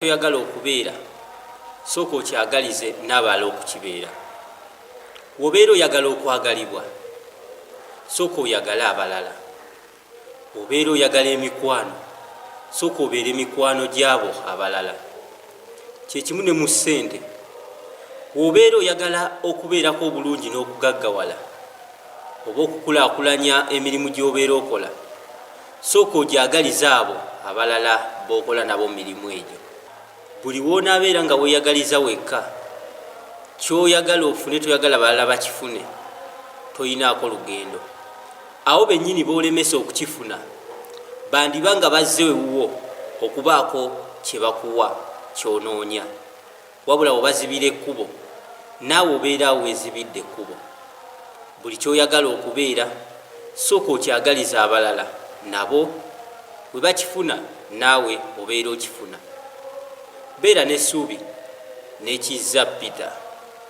Kyoyagala okubeera, sooka okyagalize n'abalala okukibeera. Wobeera oyagala okwagalibwa, sooka oyagale abalala. Obeera oyagala emikwano, sooka obeere mikwano gy'abo abalala. Kyekimu ne mu ssente. Wobeera oyagala okubeerako obulungi n'okugaggawala oba okukulaakulanya emirimu gy'obeera okola, sooka ogyagalize abo abalala b'okola nabo mu mirimu egyo. Buli w'onaabeera nga weeyagaliza wekka, ky'oyagala ofune toyagala balala bakifune, toyinaako lugendo. Abo bennyini b'olemesa okukifuna bandiba nga bazze ewuwo okubaako kye bakuwa ky'onoonya. Wabula bw'obazibira ekkubo, naawe obeera weezibidde ekkubo. Buli ky'oyagala okubeera, sooka okyagalize abalala nabo bwe bakifuna naawe obeera okifuna. Beera n'essuubi ne Kizza Peter.